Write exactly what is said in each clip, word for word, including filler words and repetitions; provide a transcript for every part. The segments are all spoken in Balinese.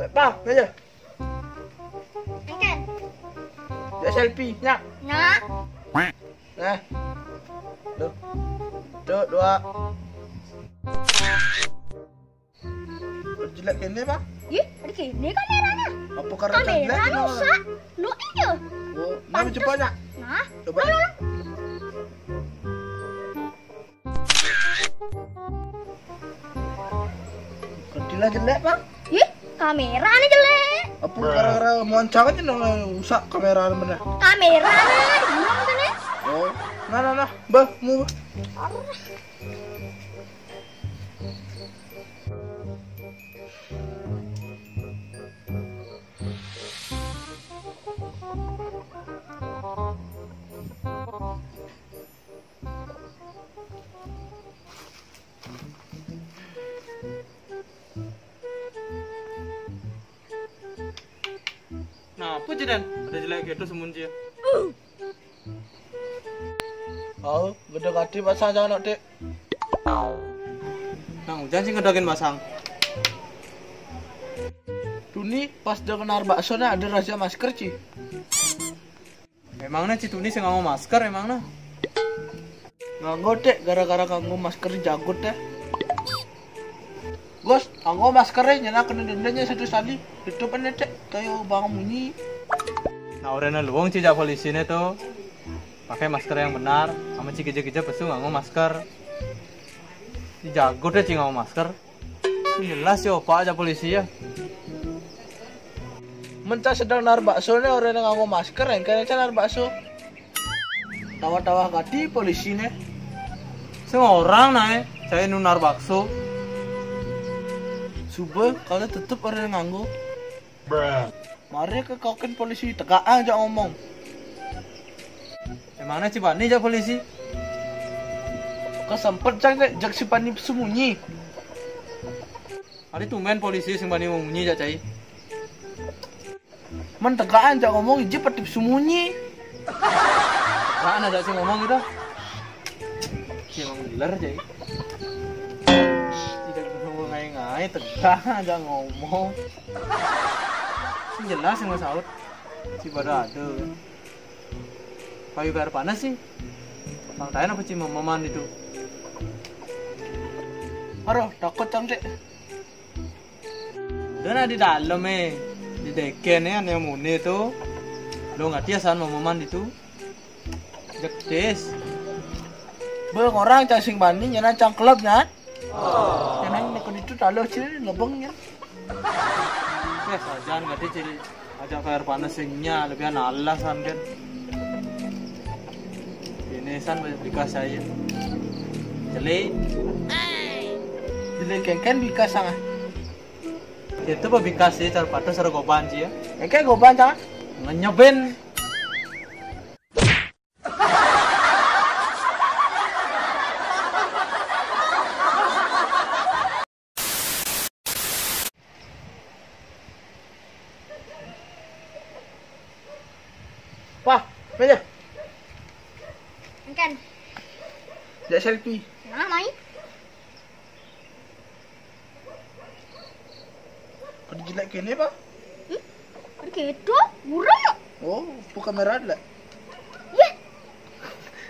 Pak, aja. Akan. Ya selfie, nyak. Nah. Nah. Tuh. Tuh, dua. Jelek ini, Pak. Ih, ada kene kameranya. Apa karena jelek? Kamera rusak. Lu aja. Oh, nama coba, nyak. Nah. Coba. Lo, lo, lo. Kecil aja jelek, Pak. Ih, kamera nih jelek. Apa gara-gara muancang aja nang rusak kamera bener. Kamera nih, buang sana. Oh, nah, nah, nah, bah, mau. Nah, apa sih, Dan? Ada jelek gitu semunci ya. Oh, gede kati pasang jangan, Dik. Nang hujan sih ngedokin pasang. Tuni pas dia kena bakso nih ada rahasia masker, Ci. Emangnya Ci Tuni sing nganggo masker emangnya? Nganggo, Dik, gara-gara nganggo masker jago, Dik. Bos, nganggo masker, nyana kena dendanya satu kali. Tutup aja, Dik, kayak bang munyi. Nah, orangnya luwung, Ci, jak polisi nih tuh. Pakai masker yang benar, sama Ci, geja-geja pesu nganggo masker. Ci jago deh, Ci, nganggo masker. Jelas yo, Pak, aja polisi ya. Mencak sedang nar bakso nih, orang yang nganggo masker, yang kena nar bakso. Tawa-tawa kati polisi nih. Semua orang naik, saya nunar bakso. Subuh kalau tetep orang yang nganggo. Mari ke kokin polisi, tegak aja ngomong. Emangnya Ci Bani jak polisi? Kesempet cang, Dik, jak si Bani sembunyi. Ada tumben polisi sing Bani mau munyi jak cai. Men tegakan jak ngomong iji petip sembunyi. Tegakan ada sing ngomong gitu. Sing ngomong giler cai. Tidak ngomong ngai-ngai, tegakan aja ngomong. Sing jelas sing mau saut. Si pada ada. Payu biar panas sih. Bang Tayan apa Ci Mamaman itu? Aduh, takut cang, Dik. Udah nah di dalam eh. Di deken ya, yang muni itu. Lo nggak dia san Mamaman itu. Jektis. Be, orang cang sing Bani, nyana cang klub, nyan. Nyana nekun itu talo, Ci, lebeng, nyan. Eh, sajan nggak dia, Ci. Aja kayak panas singnya, lebih alasan kan. Ini san banyak dikasih aja. Celi. Celi kengken bikas sangat. Itu apa bikas sih, cara patus ada goban sih ya. Kengken goban sangat. Ngenyebin. Wah, meja. Engkan. Jak selfie. Nah, main. Kada jelek kene, Pak? Hmm? Kada gitu, burung. Oh, bukan kamera lah. Ya.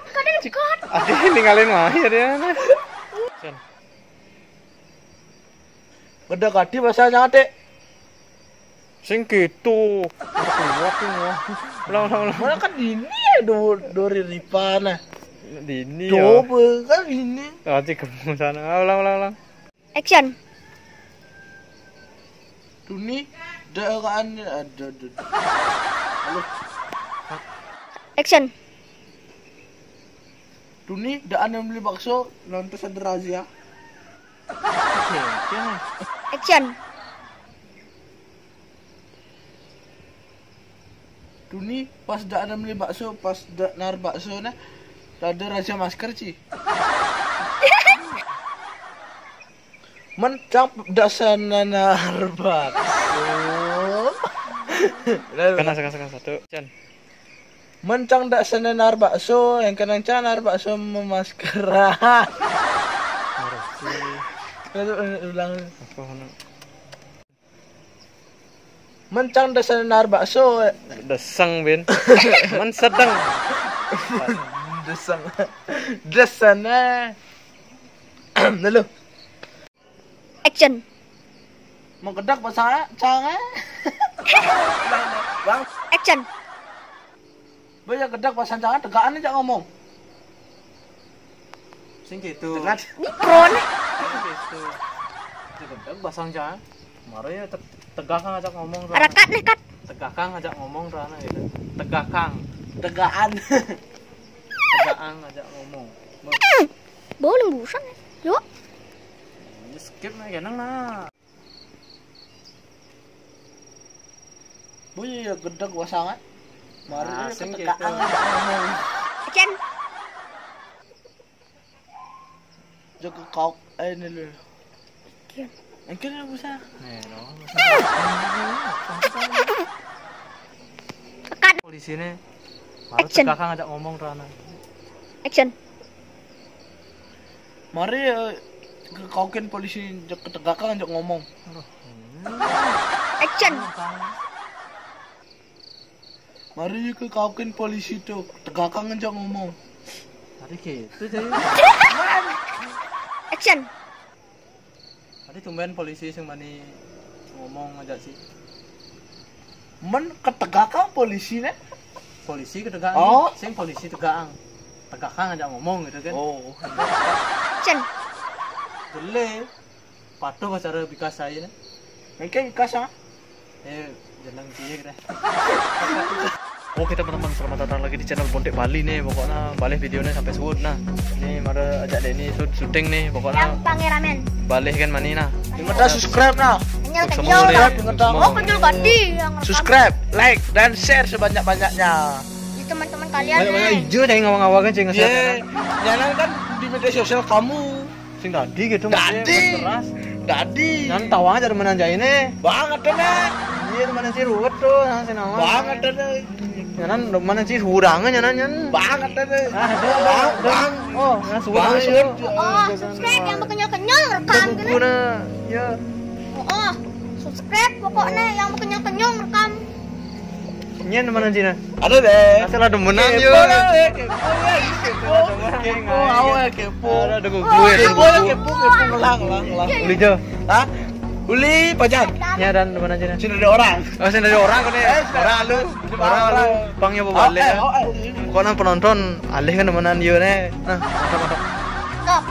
Kada dekat. Ada yang ninggalin mah ya dia. Sen. Kada kati bahasa nyate. Sing gitu. Kuat tuh. Ulang, ulang, ulang. Mana kan ini ya do dori ripana. Dini ya. Coba kan ini. Nanti kamu sana. Ah, ulang, ulang, ulang. Action. Tuni, dah kan ada, ada. Halo. Action. Tuni, dah ada beli bakso, lantas ada razia. Oke, oke. Action. Tuni, pas dak ada beli bakso, pas dak nar bakso nah, ada raja masker, Ci. Men cang dak sana nar bakso. Kena, kena, kena satu. Cen. Men cang dak sana nar bakso, yang kena cang nar bakso memasker. Harus sih. Ulang. Apa, anu? Mencang dasar nar bakso. Deseng, Bin. Men sedeng. Deseng. Desana. Lalu. Action. Mengkedak pasang cang, eh. Bang. Action. Banyak kedak pasang cang, tegakan aja ngomong. Sing gitu. Tegakan. Ini pro nih. Sing gitu. Kedak pasang cang. Mari ya te-, tegakan aja ngomong tuh. Ada cut nih, cut. Tegakan aja ngomong tuh anak gitu. Tegakan. Tegakan. Tegakan aja ngomong. Bau lembusan. Yuk. Skip nih, kenang nah. Bunyi ya gedeg wasangan. Mari ah, sing ketekaan gitu. Action. Jaga kau, eh, ini lu. Action. Action ya, bisa. Nih, no. Polisi nih. Baru action. Tegakan ngajak ngomong tuh anak. Action. Mari, eh, ke kaukin polisi, ketegakan ngajak ngomong. Action. Mari ke kaukin polisi tuh, tegakan ngajak ngomong. Tadi gitu sih. Action. Tadi tumben polisi sing mani ngomong aja sih. Men ketegakan polisi nih. Polisi ketegakan. Oh. Sing polisi tegakan. Tegakan aja ngomong gitu kan. Oh. Action. Gele. Patuh cara bikas saya nih. Mungkin bikas ah. Eh, jeneng piye kira. Oke teman-teman, selamat datang lagi di channel Bontek Bali nih. Pokoknya balik videonya sampai suut nah. Ini mari ajak Denny shoot syuting nih pokoknya. Yang pangeramen. Balik kan mani nah. Ingat subscribe nah. Kenyal kenyal. Subscribe, ingat. Oh, kenyal gadi yang rekam. Subscribe, like, dan share sebanyak-banyaknya. Ini teman-teman kalian. Banyak-banyak hijau dari ngawang-ngawang kan, cing. Iya. Jangan kan di media sosial kamu. Sing dadi gitu. Dadi. Keras. Dadi. Nyan tawang aja temenan jai ne. Banget deh. Iya temenan si ruwet tuh, nang si nama. Banget deh. Nyanan temenan si hurang nyanan nyan. Banget deh. Ah, bang, bang. Oh, nah suwet. Oh, subscribe yang berkenyal-kenyal rekam gitu. Nah, ya. Oh, subscribe pokoknya yang berkenyal-kenyal rekam. Nyen mana Cina? Ada deh. Asal ada menang yo. Kepo lah, eh, kepo ya, ini kepo. Kepo, awal kepo. Ada ada gue. Kepo ya, kepo, kepo, ngelang, ngelang, ngelang. Uli jo. Hah? Uli pajan. Nya dan mana Cina? Sini ada orang. Oh, sini ada orang kan ya? Eh, orang lu. Orang lu. Pangnya balik. Oh, eh, oh, eh. Kok nang penonton alih kan temenan yo ne. Nah, mantap mantap. Stop.